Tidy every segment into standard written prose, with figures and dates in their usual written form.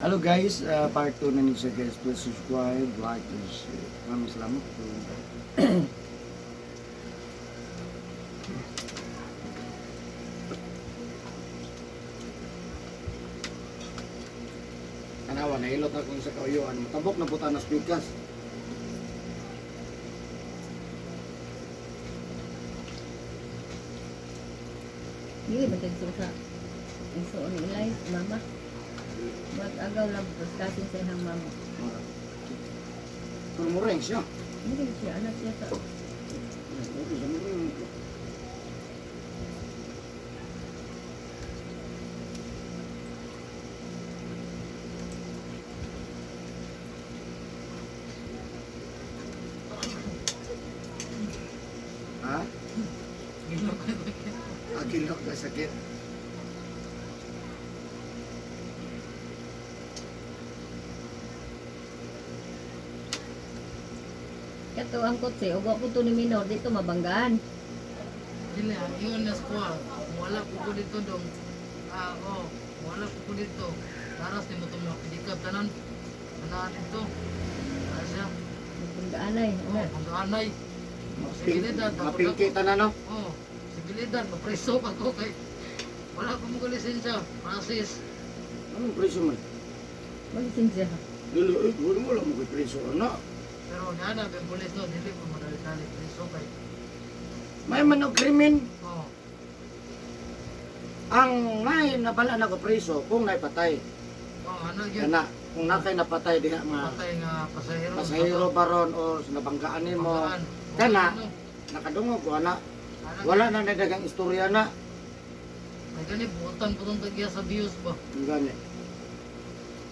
Hello guys, part 2 na ni siya, guys. Please subscribe, like, and share. Maraming salamat po. Tanawa, nahilot akong sa kauyuan. Matabok na puta na speakers. Dili ba tagso sa igsuon ni Eli, mama? Mag-agaw lang kasin sa iyang mama. Pero mureng siya. Hindi siya anak siya sa Okay, sa mureng. Ha? Akilok na sakit. Kato ang kotse ug ako to ni Minor dito mabanggaan. Dili, ang iyon na squad. Wala po ko dito dong. Ah, oh, wala po ko dito. Taras ni mo itong mga pedicab tanan. Ano dito? Ah, siya. Mabanggaan ay. Oh, Ana. panggaanay. Sibilidad. Mapingki tanan, no? Oh, sibilidad. Mapreso pa ko kay. Wala ko mo lisensya. Francis. Anong preso man? Maglisensya. Dili, eh, wala mo lang mo kay preso, ano? Pero niya na, kay pulis no, dili po madali-dali. Preso kay. May man og krimen. Oh, Ang may nabala na ko preso kung naipatay. oh, ano yun? Kana, kung nakay napatay diha nga Patay nga pasahero. pasahero baron o nabanggaan nimo, Panggaan. Kana. Ano? Nakadungog wala. Ano? Wala na nadagang istorya na. May gani, buotan po itong tagya sa views ba? Ang gani.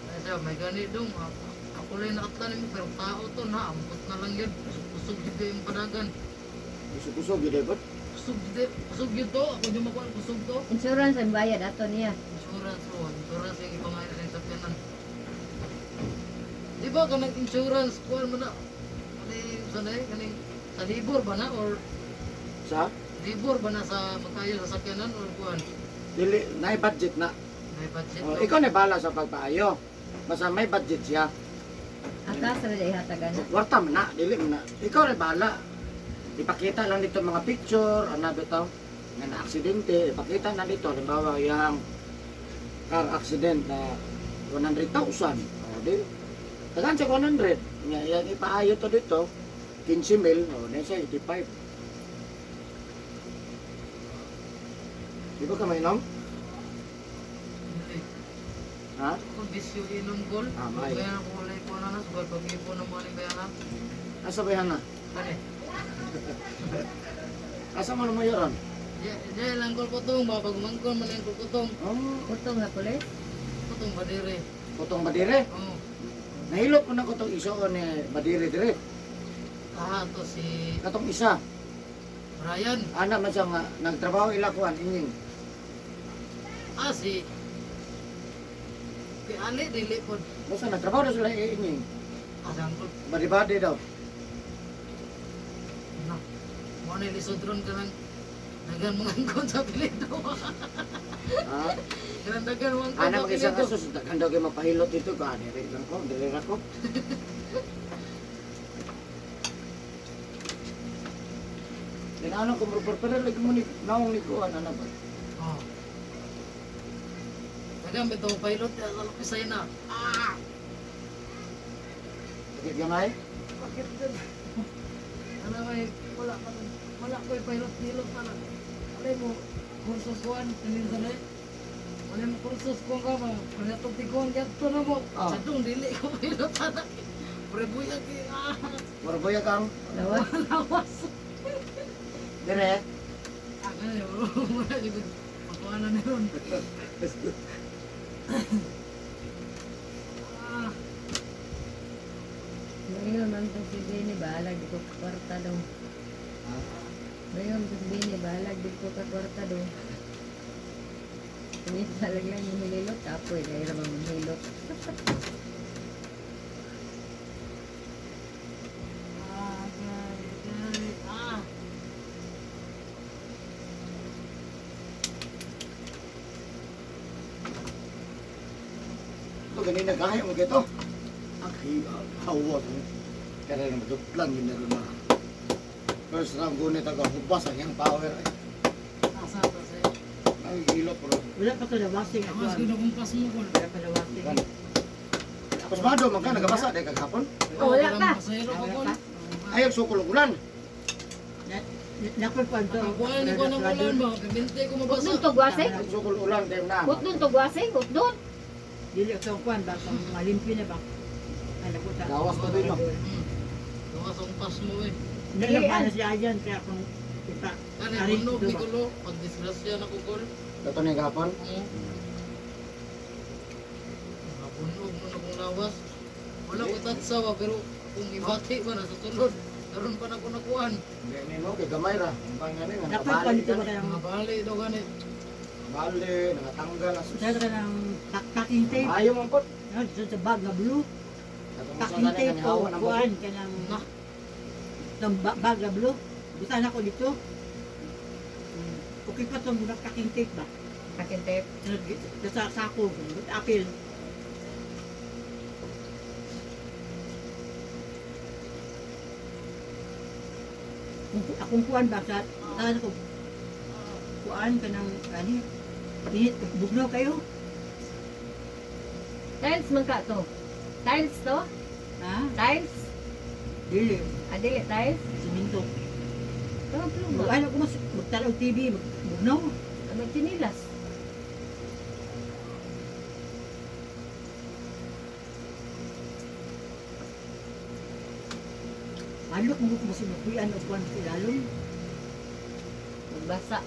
Ay siya, may gani dong. Ako, ako lang nakatlan mo, pero tao to na, ambot na lang yun. Kusog dito yung padagan. Kusog-kusog yun, dapat. Kusog dito, kusog yun to. Ako yung makuha, kusog to. Insurance ang bayad ato niya. Insurance oh, insurance yung ipangayon sa sakyanan. Di ba kanang insurance, kuhan mo na, kaning, sa na kaning, sa libor ba na, or Sa libor ba na sa magkayo sa sakyanan, or kuhan? dili nay budget na. May budget O, to. ikaw na bahala sa pagpaayo. Basta may budget siya. Akas ra di hatagan. Warta man na, dili man na. Ikaw na bahala. Ipakita lang dito mga picture, ano bitaw, nga na-aksidente, ipakita na dito, halimbawa yung car accident na 100,000. O, di. Tagaan sa 100. Nga, yan ipaayo to dito, 15 mil, o, nasa 85. Di ba ka mainom? Dili. Ha? Ako bisyo inom gol. Ah, may. Kaya ako walay ko na na, sugal pag-ipon ng mga bayaran. Asa ba yan na? Kani? Asa mo naman yun? Diya lang gol kutong, mapagmangkon man lang gol kutong. Oh, Utong nga pulis. Kutong badire. kutong badire. Oh. Nahilot ko na kutong iso ni badire dire. Ah, to si Katong isa. Brian. Ana man siya nga nagtrabaho ila kuan inying. Ah, si Kay Ali dili pod. Basta nagtrabaho na sila inying. Ah, si Uncle. Badi-badi daw. Na. Mo na lisod ron kanang dagan mga angkon sa pilido. Ha? Kanang dagan mga angkon Ana sa mag isang pilido. asos daghan daw kay mapahilot dito ka dire lang ko, dire ra ko. Dinano ko mo pero lagi mo ni naong ni kuan ana ba. Oh. Dagan bitaw pilot ya sa lupisay na. Ah! Sakit gamay? Bakit din? Ano may wala pa nun. Wala ko'y pilot nilot pa na. Alay mo, kursus kuan, kanin sa day. Wala mo kursus kuan ka mo. Kaya itong tiguan gato na mo. Ah. Sa dong, dili ko pilot na. Pre buyag eh. Ah, Mura boya kang Lawas. lawas. dire. Ah, ganun yun. Wala yun. Makuha na meron. Ah, Ngayon man to si Bini bahalag di ko kwarta daw. Ha? Ngayon to si Bini bahalag di ko kwarta daw. Kumita lang lang yung hililot. Apoy, dahil naman manghilot. ah, gay, gay, ah. ganina gahi mo kito. Ang hawa to. Kaya na maduplan yun na rin na. First round gunit ako, hubas ang iyang power ay. Asa ta sa. Ay, hilot pero. Wala pa to nawasing ako. Mas gud akong pas mo kol. Wala pa nawasing. Kan. Pasmado man ka, nagabasa dahil kagapon. Oh, wala pa. Pasahero ko kol. Wala pa. Ayaw sukol og ulan. Nakul pa to. Nakakuha ni ko ng ulan ba? Kabinte ko mabasa. Utdon to gwasing? Ayaw sukol ulan kayo na. Utdon to gwasing? Utdon? Dili ako kuan ba kung malimpyo na ba. Alam ko sa. Gawas pa din, no? Gawas ang pas mo eh. Nalaban na siya ayan kaya kung ipa. Kani Arin puno dito ni ba? kulo pag disgrasya na ko kol. Kato ni gapon. Oo. Nakapunog mo na kong lawas. Wala ko tatsawa pero kung ibati ba na sa sulod. Karon pa na ko nakuan. Hindi ni mo kay gamay ra. Ang pangani nga Dapat pa nakabali dito ba ka. kayang Mga bali daw gani. Bali, nakatanggal. sa ka ng packing tape. Ayaw mo po. No, dito sa bag na blue. Katong sa Packing gani tape nga o hawa ng kuan kanang Na. itong bag na blue. Buta na ko dito. Okay pa itong packing tape ba? Akin tape. Sa sako, apil. Kung akong kuan ba sa saan ko kuan ka ng ani init bugno kayo Tiles man ka to. Tiles to? Ha? Tiles? Dili. Adili tiles? Simento. Tawag pluma. Ano ko mas magtalaw TV bugno. Ang chinilas. Alok mo ko mas magkuyan og kuan sa ilalom. Magbasa.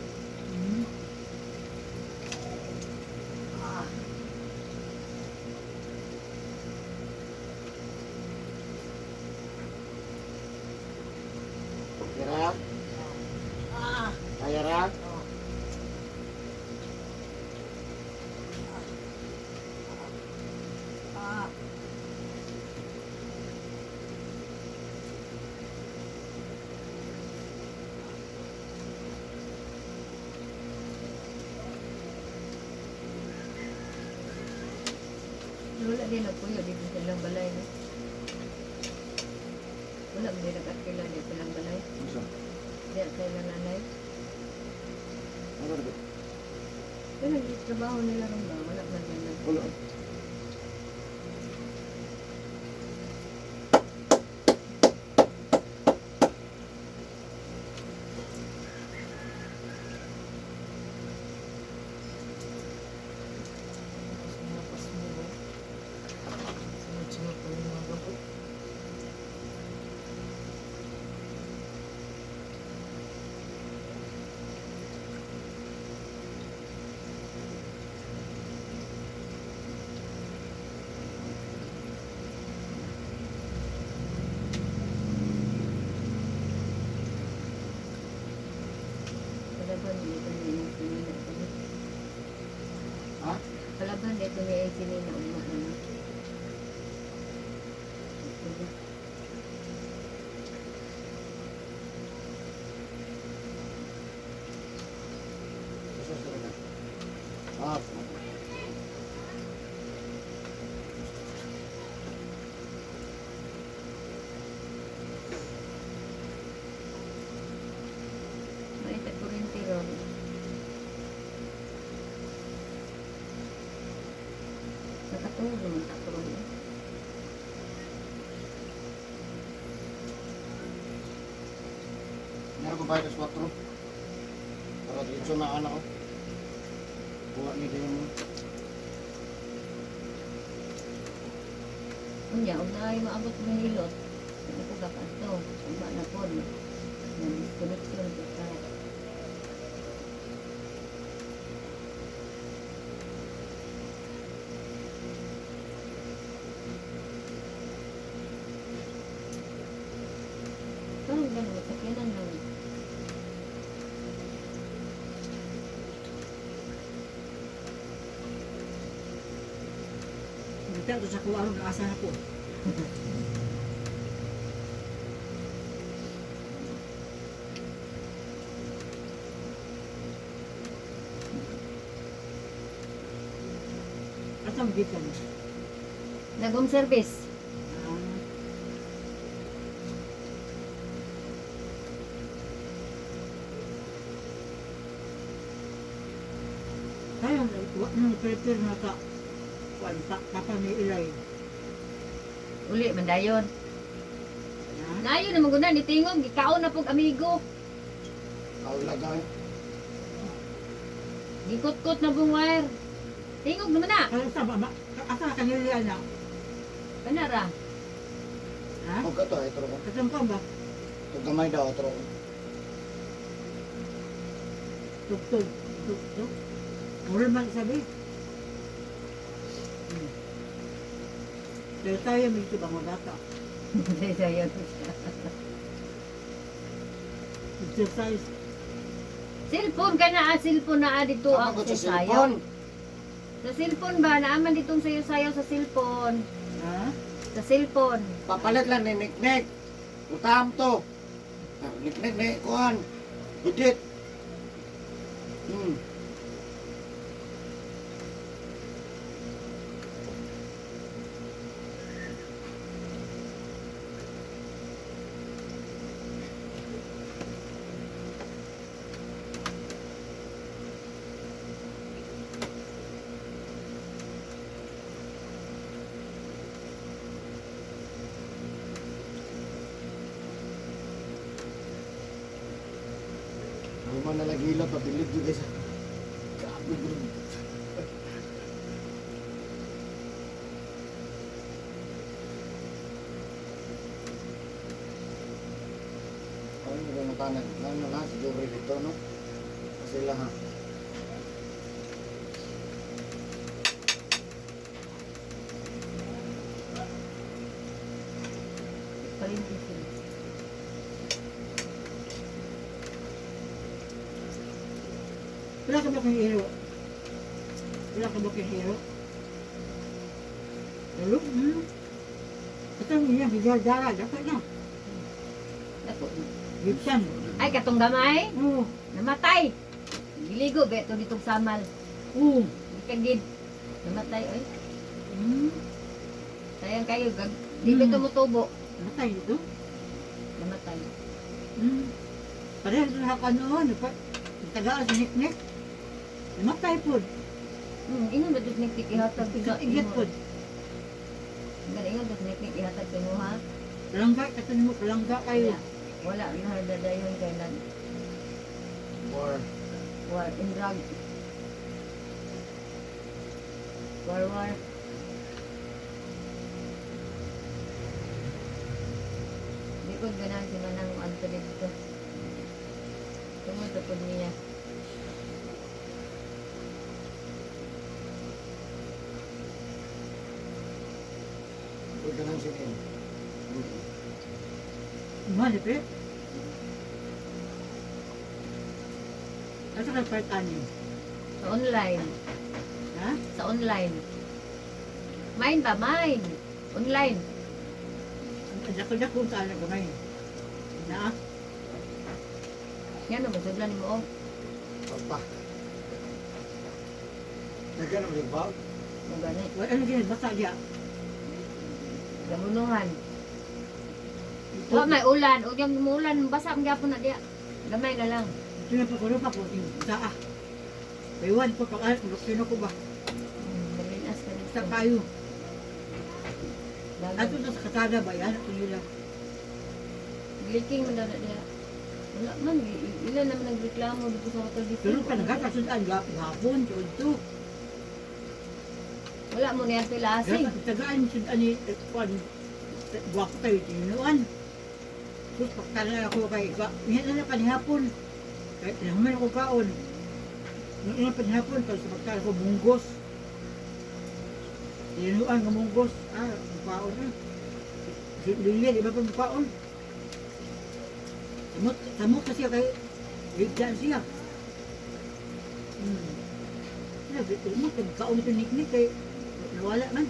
Ah. Kira. Ah. Kaya ra. Ah. Wala din nagpuyo dito sa ilang balay. No? Wala din nag-arkila dito sa ilang balay. Unsa? Diya sa ilang nanay. Ano ra? Pero nagtrabaho nila ron ba? Wala man din nag. Wala. Mas mga pas mo ba? Sunod-sunod pa yung mga gabo. Kalaban dito niya yung sinina. Ha? Kalaban dito niya yung sinina. Uma na. Susus na. Ah. May tagkurinti ron. Nakatulog naman sa ron. Eh. Meron ko ba ito 4? Para dito na anak ko. Kuha niyo din mo. Unya, og naay maabot mo hilot. Ano ko gakato? Uma na po. Na disconnection ko ka. Parang ganun, sakyanan lang. Buta to sa kuan asa na ko. Asa mo gikan? Nag-home service. Ah. Kaya, wa nang prepare na sa kuan pa papa ni Ilay. Uli, mandayon. Ha? Naayo na maguna, ni Tingog, gikaon na pog amigo. Kaulaga eh. Gikutkot na buong wire. Tingog naman na. Kaya sa mama, asa kanila na. Kanara. Ha? Huwag ka to, itro ko. Kasang ka ba? Ito gamay daw, itro ko. Tugtog, tugtog. Mura man sabi. Dahil tayo may ito bang bata. Sayo. Exercise. Cellphone ka na, ah, cellphone na ah, dito Tama ang ko sa sayo. cellphone. Sa cellphone ba? Naaman ditong sayo-sayo sa cellphone. Ha? Sa cellphone. Papalit lang ni Niknik. Utam to. Ah, Niknik ni kuan. Edit. Ang mga nalagila pa bilib jud guys. Grabe bro. Ay, mo kung tanan. Ano na si Jobre dito no? Sila ha. Palintisin. Wala ka ba kang hero? Wala ka ba kang hero? Hello? Ito ang iyang hijardara. Dapat na. Dako. Gibsan. Ay, katong gamay. Oo. Namatay. Giligo, beto ditong samal. Oo. Gikagid. Namatay, oy. Sayang kayo. Gag di ba tumutubo? Namatay ito? Namatay. Parehas na ka noon. Tagaan sa niknik. Namatay po. Ingon ba doon niknik ihatag sa Igat po. Ingon ba niknik ihatag sa imo ha? Palangga, kato mo, palangga kayo. Wala, wala na dadayon kay nag War. war in drug. War war. Di ko ganahan si Manang anto dito. Tungod sa pud niya. Huwag ka nang sinin. Mahal, pe. Asa ka part ani? Sa online. Ha? Sa online. Mine ba? Mine. Online. Ang dako-dako sa ala gamay. Na? Yan o, masudlan mo. Oh. Papa. Nagano mo ba? Mo gani. Wala ano ginabasa diya. Gamunuhan. Wa may ulan. O yung umulan, basa ang gyapon na diya. Gamay na lang. Ito na pagkulo pa ko. Sa ah. Baywan ko pag sino ko ba? Malinas ka dito. Sa kayo. Dagan. Ato sa kasada ba yan? Ato nila. Leaking man daw na diya. Wala man, ilan naman nagreklamo dito sa hotel dito. Pero pa nagkakasundan gapon to. Wala mo niya sila asing. Tagaan sundan ni kuan. Buwak kayo tinuan. Tapos pagtala ako kay iba. Yan na panihapon. Kay naman ako kaon. Nung ina panihapon pag sa pagtala ko munggos. Tinuan nga munggos. Ah, kaon na. Lilia, di ba pa kaon? Samot, samot kasi kay ligdan siya. Mo kaon ito niknik kay nawala man.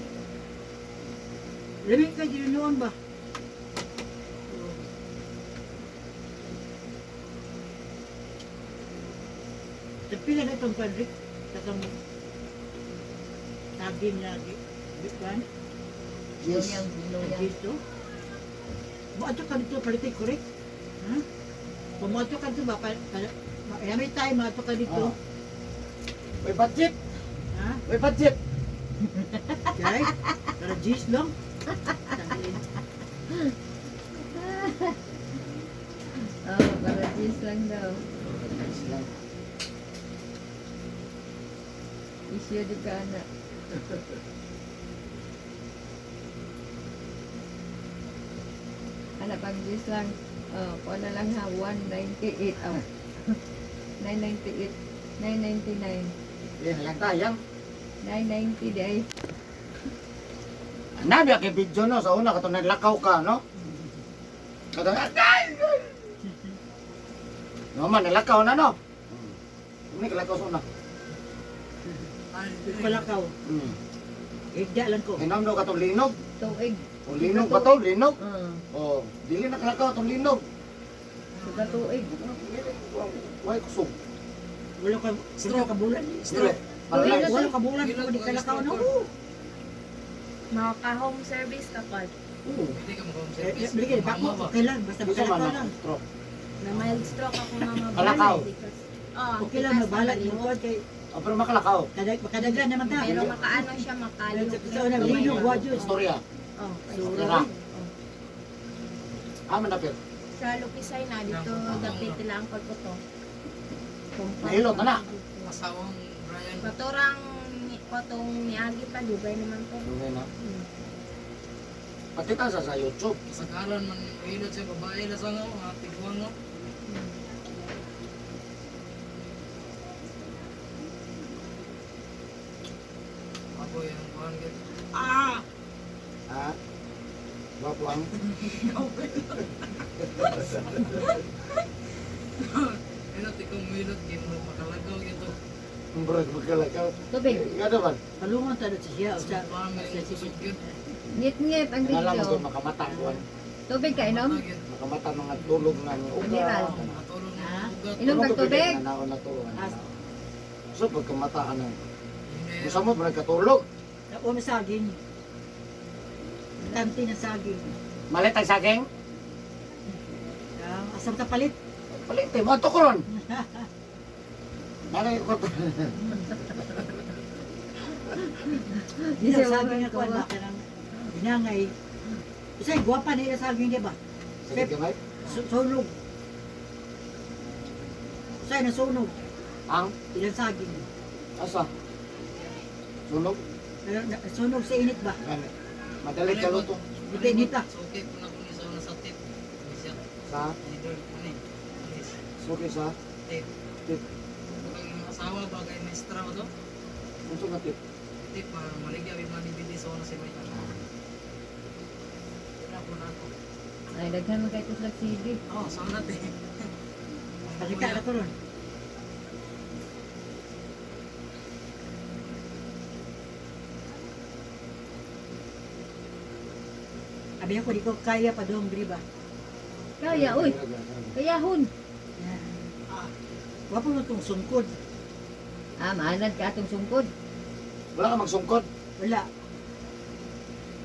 Lamig ka ginunoon ba? Pila na itong panrik, katong saging na di, di, kan? Yes. Luyang, luyang. Dito. Moadto ka dito palitin correct? Ha? Kung moadto ka dito ba may time moadto ka dito. Ah. May budget. Ha? May budget. Okay? Para G's lang. Tanggalin. Oh, para cheese lang daw. Nice lang. Issue di ka na. Ana pag cheese lang. Oh, kuha na lang ha 198. Oh. 998. 999. Yan lang tayang. 990 di ay. Nabi kay video no sa una katong naglakaw ka no. Katong ay! No man nalakaw na no. Ini kalakaw sa una. Palakaw. Higda lang ko. Hinom daw katong linog. Tuig. O linog ba to? Linog. Oh, dili na kalakaw tong linog. Suga tuig. Way kusog. Wala ka wala ka bulan. Dili. Paralyzed. Wala ka bulan ko di kalakaw no. Maka-home service ka pod. Oo. Hindi ka mag-home Eh, service. Bigay ba mo okay lang basta Bisa man makalakaw na lang. stroke. Na mild stroke ako mama. Kalakaw. Oh, Okay lang mabalat mo ko kay Oh, pero makalakaw. kadag makadaghan naman ta. Pero makaano siya makalihok. Sa una linog wa jud. Istorya. Oh, Okay ra. Ah, man dapit. Sa Lupisay na dito dapit lang ko to. Nahilot na na. Asawang Brian. Patorang patong niagi pa dugay naman to. Dugay na. Pati ta sa YouTube. Kasagaran man hilot siya babae na sa nga mga tiguang no. Ako yung kuhan gid. Ah! Ha? Wapo ang Hilot ikaw hilot kay mo makalagaw gito. bro magkalakaw. Tubig. Gado man. Palungon ta sa siya o sa Kuhan may sa kusog gid. Ngit-ngit ang Alam mo video. makamata kuan. Tubig ka inom? Gid. Makamata mga tulog na ni uga. Mineral. Matulog Ha? na ugat. Inom kag tubig. Nanaon na to. Ah. So pagkamata ka na. Gusto mo ba nagkatulog? O may saging. Tanti na saging. Malit ang saging? Ah, asam ta palit. Palit eh, mo ko ron. Nanay ko. Di Di siya saging na kuan makakuha. ba kanang binangay. Usay gwapa ni saging di ba? Sige gamay. Sunog. Usay na sunog Ang ilang saging. asa? Sunog. Pero sunog sa init ba? Gani. Madali ka luto. Buti init ah. Suki ko na kung isa na sa tip. Siya Sa leader ani. Anis. suki sa Tip. tip. Ang asawa bagay maestra ba to? Unsa nga tip? Tip maligya bi manibili sa una si May. Wala ko na ako. Ay, daghan man kay kuslag CD. Oh, sana te. Pakita na ko ron. Abi ako di ko kaya pa dong diri ba. Kaya, uy. Kayahon. Wa pa mo tong sungkod. Ah, maanad ka atong sungkod. Wala ka magsungkod. Wala.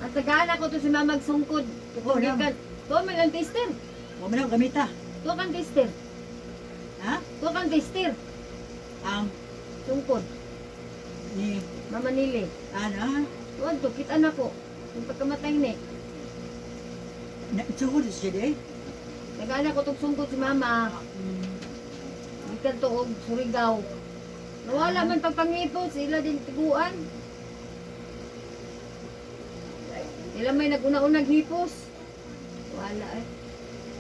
Ang tagaan ako to si mamag sungkod. Oo, Gikan. lang. Tuwa man ang tester. Wa man ako gamita. Tuwa kang tester. Ha? Tuwa kang tester. Ang Sungkod. ni Mama Nili. ana Tuwa to, kita na ko. Yung pagkamatay ni. na sungkod siya di. Tagaan ako tong sungkod si mama. Gikan to og Surigao. Nawala man pagpangipon, sila din tiguan. Sila may naguna-unang hipos. Wala eh.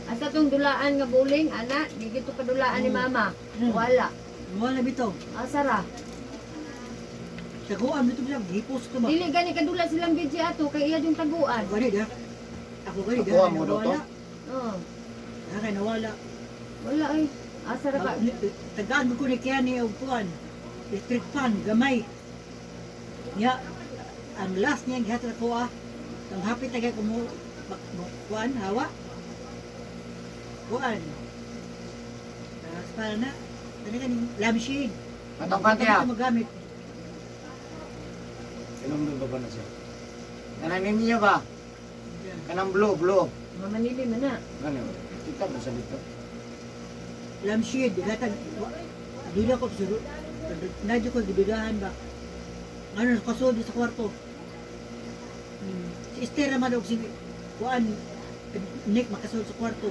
Asa tong dulaan nga buling, ana, di gito kadulaan ni mama. Wala. Wala bitaw. Asa ra? Taguan bitaw lang hipos ko ba. Dili gani kadula silang BG ato kay iya yung taguan. Gani da. Ako gani da. Taguan mo daw to? Oh, Kay nawala. wala ay. Asa ra ka? Tagaan mo ko ni kaya ni og kuan. Electric fan gamay. Nya ang last niya gihatag ko ah. Ang hapit na kay ko mo kuan hawa. Kuan. Tapos para na dali ka ning lampshade. Atong kante ah. Ito magamit. Inom dun ba na siya? Kanang ninyo ba? Kanang blue, blue. Mamanili man na. Gani. Kita ba sa dito? Lampshade, gatag dila ko suro. Nadyo ko gidudahan ba. Ano kasod sa kwarto. Si Esther naman og si kuan Nick makasod sa kwarto.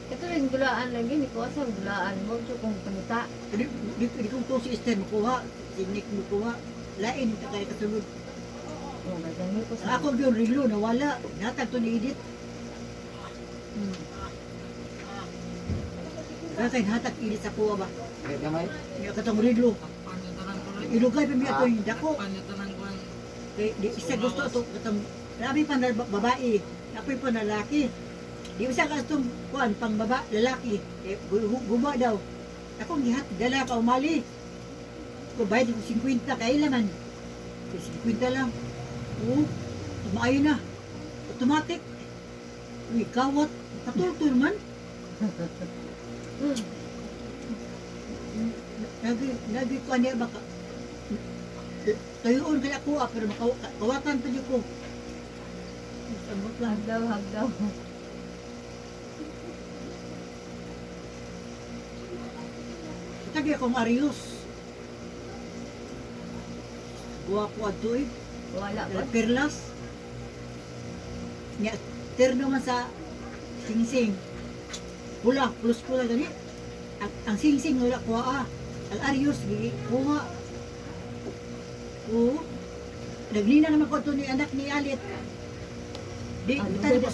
Ito rin dulaan lagi ni ko sa dulaan mo so kung pangita. Di ko to si Esther makuha, si Nick makuha. Lain ta kay kasunod. Oh, may ko Ang ako gyud relo nawala, natag to ni Edith. Kaya hatag Edith sa kuha ba. Kahit gamay. Nga katong relo. Takpan niya tanan ko rin. Ilugay pa miya to yung dako. Takpan niya tanan ko ang Kay di isa gusto to katong grabe pa na babae, ako'y pa na lalaki. Di isa ka atong kuan pang baba lalaki, eh, guba daw. Akong gihat dala ka umali. Ko bayad ko 50 kay laman. Kay 50 lang. Oo, maayo na. Automatic. Uy, kawat. Katultul man. Nagi ko niya baka tuyuon kaya ako ah, pero makawatan pa niyo ko. Samot lang. Hagdaw, hagdaw. Tagi akong Arius. Guwapo adto eh. Wala ba? Perlas. Nya terno man sa singsing. Pula, plus pula gani. Ang singsing wala kuha ah. Ang Arius gi kuha. Oo. Naglina naman ko ato ni anak ni Alit. Di, Ano? tayo ko sa